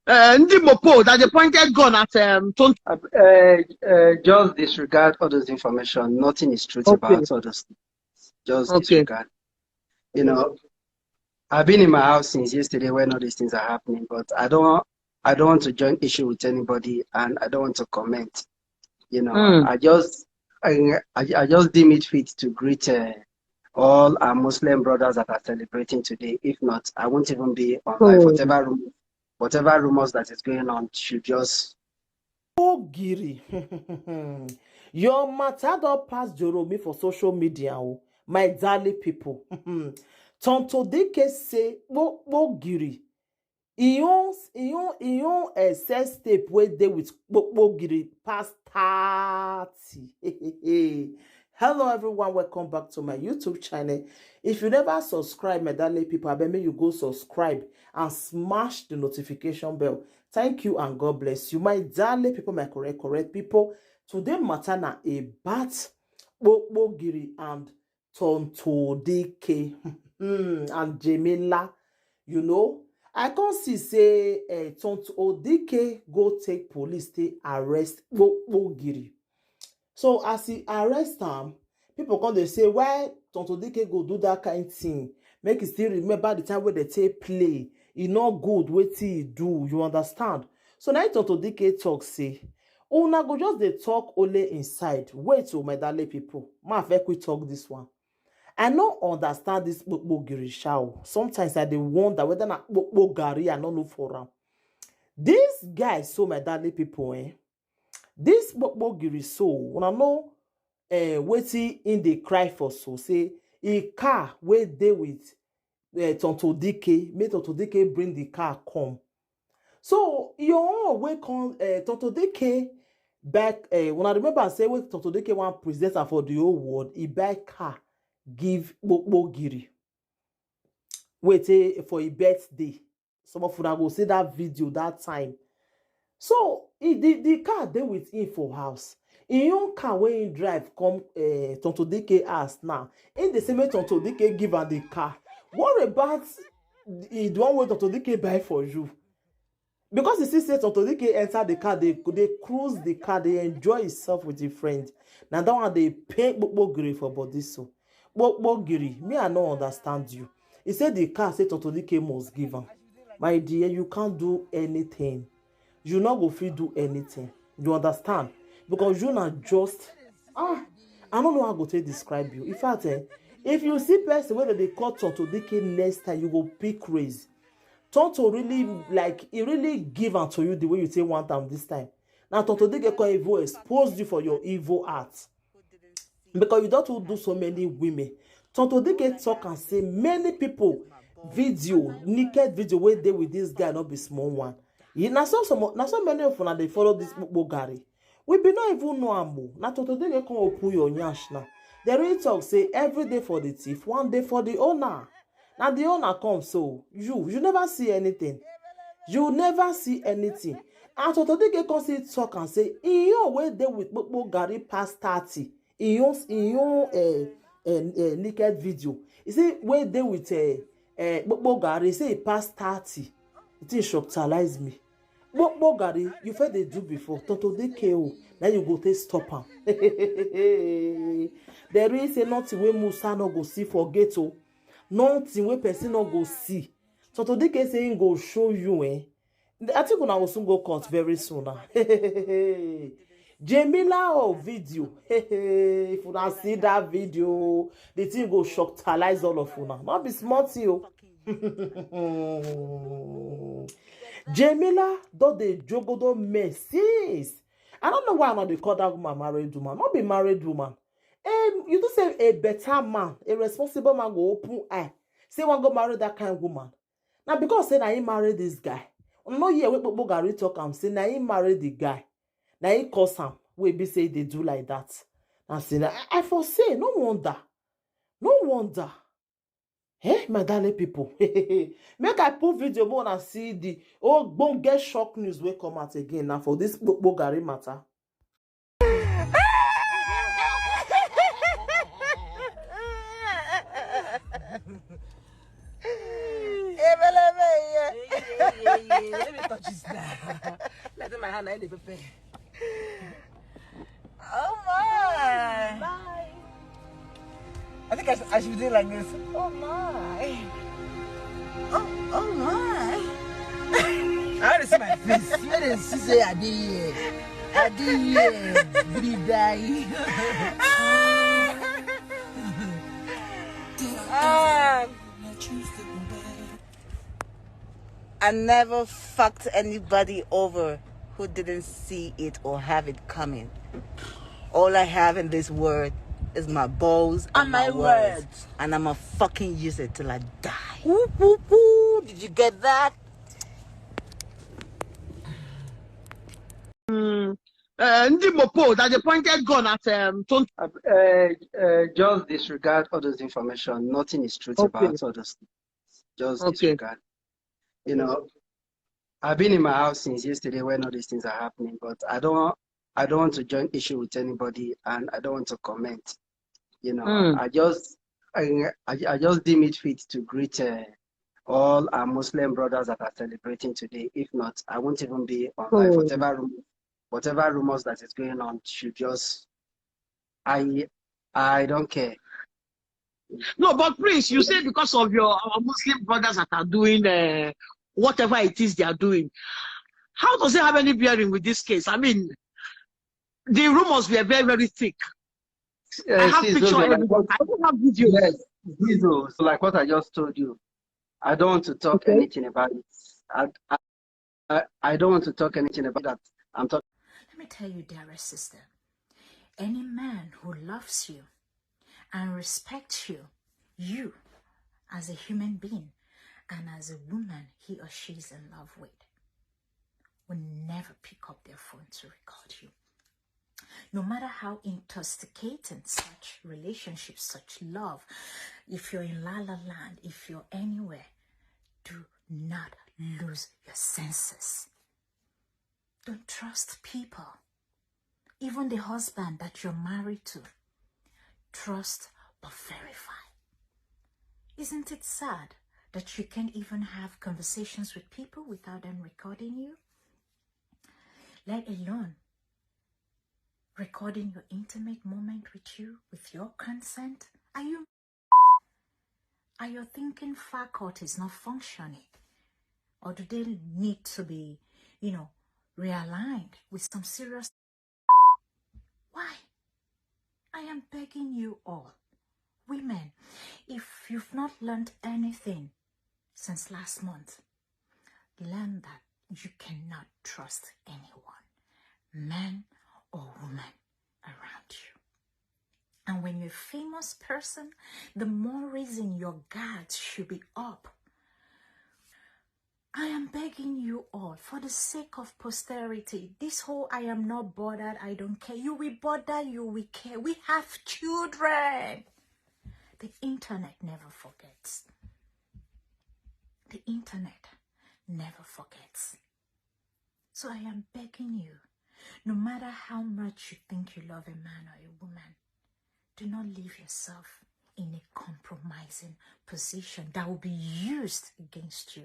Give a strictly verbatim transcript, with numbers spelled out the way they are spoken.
Uh, Ndi Mopo, that they pointed gun at um, Tonto. Uh, uh, just disregard all those information. Nothing is truth Okay. About all those things. Just Okay. Disregard. You know, I've been in my house since yesterday when all these things are happening, but I don't, I don't want to join issue with anybody, and I don't want to comment. You know, Mm. I just, I, I, I just deem it fit to greet uh, all our Muslim brothers that are celebrating today. If not, I won't even be on live. Oh. Whatever, rum- whatever rumors that is going on should just Ogiri. Your matter don pass Joromi for social media, oh, my darling people. Tonto D K say, "Kpo-, Kpogiri." He own, he own, he own a sex tape wey dey with Kpo-, Kpogiri past thirty. Hello, everyone. Welcome back to my YouTube channel. If you never subscribe, my darling people, I beg make you go subscribe and smash the notification bell. Thank you and God bless you. My darling people, my correct, correct people. Today matter na about Kpo-, Kpogiri and Tonto D K and Jamila. You know, I come see say uh, Tonto D K go take police to arrest Kpo-, Kpogiri. So as he arrest am, people come dey say, "Why Tonto D K go do that kind thing? Make he still remember the time wey they take play. E no good wetin he do, you understand?" So na Tonto D K talk say, "Una go just dey talk only inside." Wait, oh, my darling people, ma fẹ́ quick talk this one. I no understand this Kpo-, Kpogiri sha o. Sometimes I dey wonder whether na Kpo-, Kpogari I no know for am. This guy, so my darling people, eh? This Kpo-, Kpogiri, so una know uh, wetin he dey cry for, so say he car wey dey with uh, Tonto D K, make Tonto D K bring the car come. So your own wey come uh, Tonto D K back. Uh, una remember say when Tonto D K wan present am for the whole world, he buy car give Kpo-, Kpogiri. Wait eh, for his birthday. Some of una go see that video that time. So he, the, the car dey with him for house. Him own car wey him drive come uh, Tonto D K house now. Him dey say make Tonto D K give am the car. What about the, the one wey Tonto D K buy for you? Because he see say Tonto D K enter the car, they, they cruise the car, they enjoy himself with his friend. Now that one they pay Kpo-, Kpogiri for body so. Kpo-, Kpogiri, me I no understand you. He said the car say Tonto D K must give am. My dear, you can't do anything. You no go fit do anything. You understand? Because you na just, ah, I don't know how I go take describe you. In fact, eh, if you see person wey dey call Tonto D K next time, you go pick raise. Tonto really, like, he really give am to you the way you say want am this time. Now Tonto D K come even expose you for your evil heart. Because you don too do so many women. Tonto D K talk and say many people video, naked video wey dey with this guy, not be small one. You, na so, some, na so many of una dey follow this Kpo-, Kpogari. We be not even know am o. Na Tonto D K come open your nyash now. They really talk say every day for the thief, one day for the owner. Now the owner come, so you, you never see anything. You never see anything. And Tonto D K come still talk and say, in your way dey with Kpo-, Kpogari past thirty. In your, in your uh, uh, uh, naked video. He say, wey dey with uh, uh, Kpo-, Kpogari, say he past thirty. The thing shocktalize me. Kpo-, Kpogari, you fit dey do before. Tonto D K o, now you go take stop am. They really say nothing wey Musa no go see for gate o. Nothing wey person no go see. Tonto D K say he go show you, eh? I think una go soon go court very soon now. Jamila of video. If una see that video, the thing go shocktalize all of una. Not be small thing o. Jamila don dey jogodo mess since. I don't know why I no dey call that woman married woman. Not be married woman. Um, you do say a better man, a responsible man go open eye. Say wan go marry that kind woman. Now because say na he marry this guy. No hear wey Kpo-, Kpogari talk am say na he marry the guy. Na he cause am. Wey be say they do like that. Now say na, I, I for say, no wonder. No wonder. Eh, my darling people. Make I put video more and see the ogbonge shock news wey come out again now for this Kpo-, Kpogari matter. Yeah, yeah, let me touch this now. Let my hand, I need to prepare. Oh my. Bye. I think I should, I should do like this. Oh my. Oh, oh my. I want to see my face. Let them see say I did here. I did here. Breathe die. Ah. I never fucked anybody over who didn't see it or have it coming. All I have in this world is my balls and, and my, my words, words. And I'ma fucking use it till I die. Woo, woo, woo. Did you get that? Mm. Uh, Ndi Mopo, that they pointed gun at um, Tony. Uh, uh, uh, just disregard all those information. Nothing is truth okay. About all those things. Just okay. Disregard. You know, I've been in my house since yesterday when all these things are happening, but I don't, I don't want to join issue with anybody, and I don't want to comment. You know, mm. I just, I, I, I just deem it fit to greet uh, all our Muslim brothers that are celebrating today. If not, I won't even be on live. Oh. Whatever, whatever rumors that is going on should just, I, I don't care. No, but Prince, you say because of your our Muslim brothers that are doing uh, whatever it is they are doing, how does it have any bearing with this case? I mean, the rumors were very, very thick. Uh, I have picture evidence. Like what, I don't have video. Yes, video. So like what I just told you, I don't want to talk okay. Anything about it. I, I, I don't want to talk anything about that. I'm talking. Let me tell you, dearest sister, any man who loves you and respects you, you as a human being and as a woman he or she is in love with, will never pick up their phone to record you. No matter how intoxicating such relationships, such love, if you're in La La Land, if you're anywhere, do not lose your senses. Don't trust people. Even the husband that you're married to, trust but verify. Isn't it sad that you can't even have conversations with people without them recording you? Let alone recording your intimate moment with you with your consent? Are you are your thinking faculties not functioning? Or do they need to be, you know, realigned with some serious? Why? I am begging you all, women, if you've not learned anything since last month, learn that you cannot trust anyone, man or woman, around you. And when you're a famous person, the more reason your guards should be up. I am begging you all, for the sake of posterity, this whole "I am not bothered, I don't care." You will bother, you will care. We have children. The internet never forgets. The internet never forgets. So I am begging you, no matter how much you think you love a man or a woman, do not leave yourself in a compromising position that will be used against you.